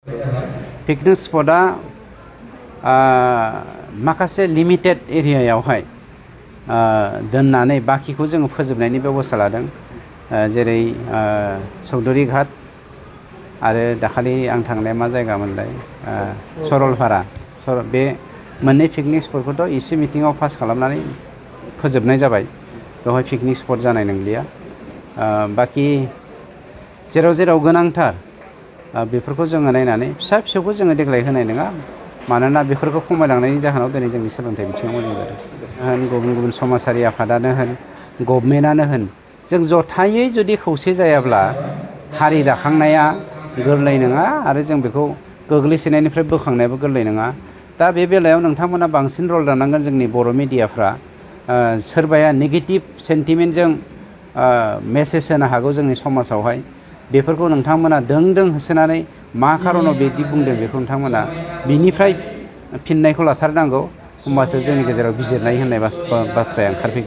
Picnic स्पटआ माखासे limited एरियायावहाय दोननानै बाखिखौ जोङो फोजोबनायनि बेबस्था लादों। जेरै चौधुरी घाट आरो दाखालि आं थांनाया मा जायगामोनलाय सरलपारा बे मोननै पिकनिक स्पटखौथ' एसे मिटिङाव पास खालामनानै फोजोबनाय जाबाय। बेवहाय पिकनिक स्पट जानाय नंलिया। बाखि जेराव जेराव गोनांथार बेफोरखौ जोङो नायनानै फिसा फिसौखौ जोङो देग्लाय होनाय नङा। मानोना बेफोरखौ खमायलांनायनि जाहोनाव दिनै जोंनि सोलोंथाइ बिथिङाव मोजां जादों। गुबुन गुबुन समाजारि आफादानो होन गभर्नमेन्टआनो होन जों जथायै जुदि खौसे जायाब्ला हारि दाखांनाया गोरलै नङा आरो जों बेखौ गोग्लैसोनायनिफ्राय बोखांनायाबो गोरलै नङा। दा बे बेलायाव नोंथांमोना बांसिन रल लानांगोन। जोंनि बर' मिडियाफ्रा सोरबाया नेगेटिभ सेन्टिमेन्टजों मेसेज होनो हागौ जोंनि समाजावहाय। बेफोरखौ नोंथांमोना दों दों होसोनानै मा खारनाव बिदि बुंदों बेखौ नोंथांमोना बिनिफ्राय फिननायखौ लाथारनांगौ। होमबासो जोंनि गेजेराव बिजिरनाय होननाय बाथ्राया ओंखारफैगोन।